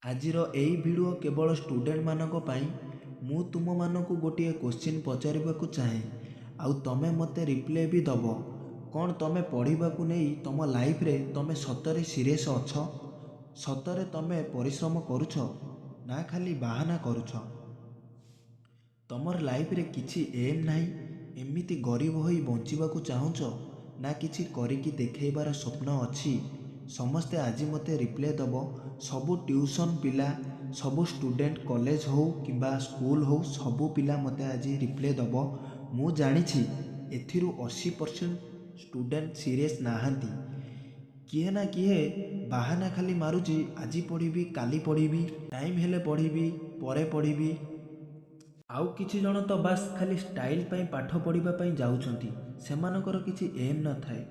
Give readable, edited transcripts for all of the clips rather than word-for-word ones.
ଆଜିର ଏଇ ଭିଡ଼ିଓ କେବଳ ଷ୍ଟୁଡେଣ୍ଟମାନଙ୍କ ପାଇଁ। ମୁଁ ତୁମମାନଙ୍କୁ ଗୋଟିଏ କୋଶ୍ଚିନ୍ ପଚାରିବାକୁ ଚାହେଁ, ଆଉ ତମେ ମୋତେ ରିପ୍ଲାଏ ବି ଦେବ। କ'ଣ ତମେ ପଢ଼ିବାକୁ ନେଇ ତମ ଲାଇଫରେ ତମେ ସତରେ ସିରିୟସ୍ ଅଛ? ସତରେ ତମେ ପରିଶ୍ରମ କରୁଛ ନା ଖାଲି ବାହାନା କରୁଛ? ତମର ଲାଇଫରେ କିଛି ଏମ୍ ନାହିଁ, ଏମିତି ଗରିବ ହୋଇ ବଞ୍ଚିବାକୁ ଚାହୁଁଛ, ନା କିଛି କରିକି ଦେଖେଇବାର ସ୍ୱପ୍ନ ଅଛି? ସମସ୍ତେ ଆଜି ମୋତେ ରିପ୍ଲାଏ ଦେବ। ସବୁ ଟ୍ୟୁସନ୍ ପିଲା, ସବୁ ଷ୍ଟୁଡେଣ୍ଟ, କଲେଜ ହଉ କିମ୍ବା ସ୍କୁଲ ହଉ, ସବୁ ପିଲା ମୋତେ ଆଜି ରିପ୍ଲାଏ ଦେବ। ମୁଁ ଜାଣିଛି ଏଥିରୁ 80% ଷ୍ଟୁଡେଣ୍ଟ ସିରିୟସ୍ ନାହାନ୍ତି। କିଏ ନା କିଏ ବାହାନା ଖାଲି ମାରୁଛି, ଆଜି ପଢ଼ିବି, କାଲି ପଢ଼ିବି, ଟାଇମ୍ ହେଲେ ପଢ଼ିବି, ପରେ ପଢ଼ିବି। ଆଉ କିଛି ଜଣ ତ ବାସ୍ ଖାଲି ଷ୍ଟାଇଲ୍ ପାଇଁ ପାଠ ପଢ଼ିବା ପାଇଁ ଯାଉଛନ୍ତି। ସେମାନଙ୍କର କିଛି ଏମ୍ ନଥାଏ।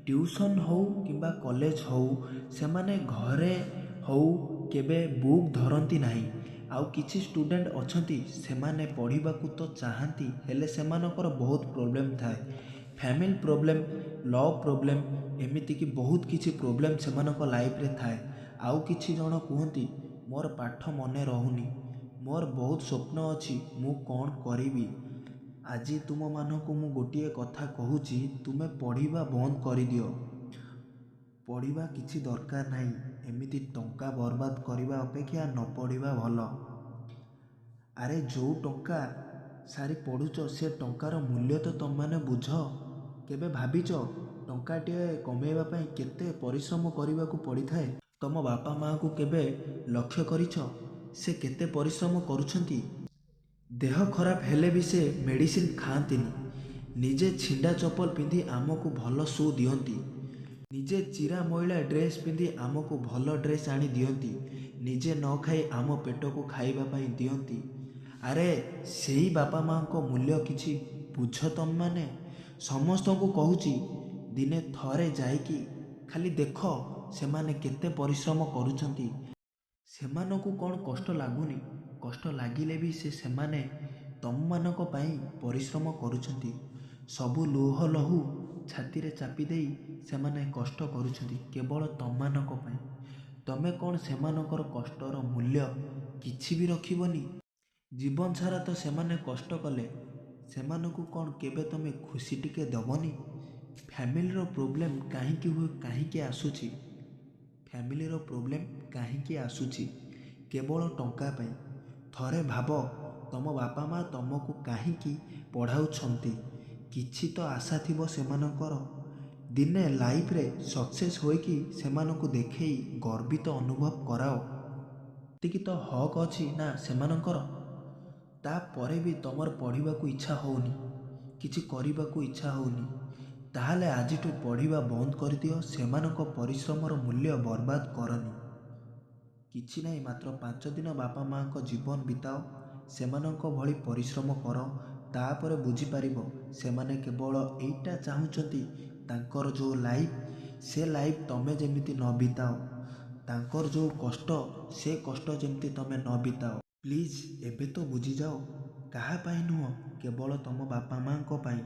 ଟ୍ୟୁସନ୍ ହଉ କିମ୍ବା କଲେଜ ହଉ, ସେମାନେ ଘରେ ହଉ, କେବେ ବୁକ୍ ଧରନ୍ତି ନାହିଁ। ଆଉ କିଛି ଷ୍ଟୁଡେଣ୍ଟ ଅଛନ୍ତି, ସେମାନେ ପଢ଼ିବାକୁ ତ ଚାହାନ୍ତି, ହେଲେ ସେମାନଙ୍କର ବହୁତ ପ୍ରୋବ୍ଲେମ୍ ଥାଏ। ଫ୍ୟାମିଲି ପ୍ରୋବ୍ଲେମ୍, ଲଭ୍ ପ୍ରୋବ୍ଲେମ୍, ଏମିତିକି ବହୁତ କିଛି ପ୍ରୋବ୍ଲେମ୍ ସେମାନଙ୍କ ଲାଇଫରେ ଥାଏ। ଆଉ କିଛି ଜଣ କୁହନ୍ତି, ମୋର ପାଠ ମନେ ରହୁନି, ମୋର ବହୁତ ସ୍ୱପ୍ନ ଅଛି, ମୁଁ କ'ଣ କରିବି? ଆଜି ତୁମମାନଙ୍କୁ ମୁଁ ଗୋଟିଏ କଥା କହୁଛି, ତୁମେ ପଢ଼ିବା ବନ୍ଦ କରିଦିଅ। ପଢ଼ିବା କିଛି ଦରକାର ନାହିଁ। ଏମିତି ଟଙ୍କା ବର୍ବାଦ କରିବା ଅପେକ୍ଷା ନ ପଢ଼ିବା ଭଲ। ଆରେ, ଯେଉଁ ଟଙ୍କା ସାରି ପଢ଼ୁଛ, ସେ ଟଙ୍କାର ମୂଲ୍ୟ ତ ତୁମେମାନେ ବୁଝ। କେବେ ଭାବିଛ ଟଙ୍କାଟିଏ କମେଇବା ପାଇଁ କେତେ ପରିଶ୍ରମ କରିବାକୁ ପଡ଼ିଥାଏ? ତମ ବାପା ମାଆଙ୍କୁ କେବେ ଲକ୍ଷ୍ୟ କରିଛ, ସେ କେତେ ପରିଶ୍ରମ କରୁଛନ୍ତି? ଦେହ ଖରାପ ହେଲେ ବି ସେ ମେଡ଼ିସିନ ଖାଆନ୍ତିନି। ନିଜେ ଛିଣ୍ଡା ଚପଲ ପିନ୍ଧି ଆମକୁ ଭଲ ସୁ ଦିଅନ୍ତି। ନିଜେ ଚିରା ମଇଳା ଡ୍ରେସ୍ ପିନ୍ଧି ଆମକୁ ଭଲ ଡ୍ରେସ୍ ଆଣି ଦିଅନ୍ତି। ନିଜେ ନ ଖାଇ ଆମ ପେଟକୁ ଖାଇବା ପାଇଁ ଦିଅନ୍ତି। ଆରେ, ସେଇ ବାପା ମାଆଙ୍କ ମୂଲ୍ୟ କିଛି ବୁଝ ତମମାନେ। ସମସ୍ତଙ୍କୁ କହୁଛି, ଦିନେ ଥରେ ଯାଇକି ଖାଲି ଦେଖ ସେମାନେ କେତେ ପରିଶ୍ରମ କରୁଛନ୍ତି। ସେମାନଙ୍କୁ କ'ଣ କଷ୍ଟ ଲାଗୁନି? କଷ୍ଟ ଲାଗିଲେ ବି ସେମାନେ ତମମାନଙ୍କ ପାଇଁ ପରିଶ୍ରମ କରୁଛନ୍ତି। ସବୁ ଲୁହ ଲହୁ ଛାତିରେ ଚାପି ଦେଇ ସେମାନେ କଷ୍ଟ କରୁଛନ୍ତି କେବଳ ତମମାନଙ୍କ ପାଇଁ। ତମେ କ'ଣ ସେମାନଙ୍କର କଷ୍ଟର ମୂଲ୍ୟ କିଛି ବି ରଖିବନି? ଜୀବନ ସାରା ତ ସେମାନେ କଷ୍ଟ କଲେ, ସେମାନଙ୍କୁ କ'ଣ କେବେ ତମେ ଖୁସି ଟିକେ ଦେବନି? ଫ୍ୟାମିଲିର ପ୍ରୋବ୍ଲେମ୍ କାହିଁକି ହୁଏ, କାହିଁକି ଆସୁଛି? ଫ୍ୟାମିଲିର ପ୍ରୋବ୍ଲେମ୍ କାହିଁକି ଆସୁଛି? କେବଳ ଟଙ୍କା ପାଇଁ। ଥରେ ଭାବ, ତମ ବାପା ମା ତମକୁ କାହିଁକି ପଢ଼ାଉଛନ୍ତି? କିଛି ତ ଆଶା ଥିବ ସେମାନଙ୍କର। ଦିନେ ଲାଇଫରେ ସକ୍ସେସ୍ ହୋଇକି ସେମାନଙ୍କୁ ଦେଖେଇ ଗର୍ବିତ ଅନୁଭବ କରାଅ। ଏତିକି ତ ହକ୍ ଅଛି ନା ସେମାନଙ୍କର? ତାପରେ ବି ତମର ପଢ଼ିବାକୁ ଇଚ୍ଛା ହେଉନି, କିଛି କରିବାକୁ ଇଚ୍ଛା ହେଉନି, ତାହେଲେ ଆଜିଠୁ ପଢ଼ିବା ବନ୍ଦ କରିଦିଅ। ସେମାନଙ୍କ ପରିଶ୍ରମର ମୂଲ୍ୟ ବର୍ବାଦ କରନି। କିଛି ନାହିଁ, ମାତ୍ର 5 ଦିନ ବାପା ମାଆଙ୍କ ଜୀବନ ବିତାଅ, ସେମାନଙ୍କ ଭଳି ପରିଶ୍ରମ କର। ତାପରେ ବୁଝିପାରିବ, ସେମାନେ କେବଳ ଏଇଟା ଚାହୁଁଛନ୍ତି, ତାଙ୍କର ଯେଉଁ ଲାଇଫ୍, ସେ ଲାଇଫ୍ ତମେ ଯେମିତି ନ ବିତାଅ, ତାଙ୍କର ଯେଉଁ କଷ୍ଟ, ସେ କଷ୍ଟ ଯେମିତି ତମେ ନ ବିତାଅ। ପ୍ଲିଜ୍, ଏବେ ତ ବୁଝିଯାଅ। କାହା ପାଇଁ ନୁହଁ, କେବଳ ତମ ବାପା ମାଆଙ୍କ ପାଇଁ।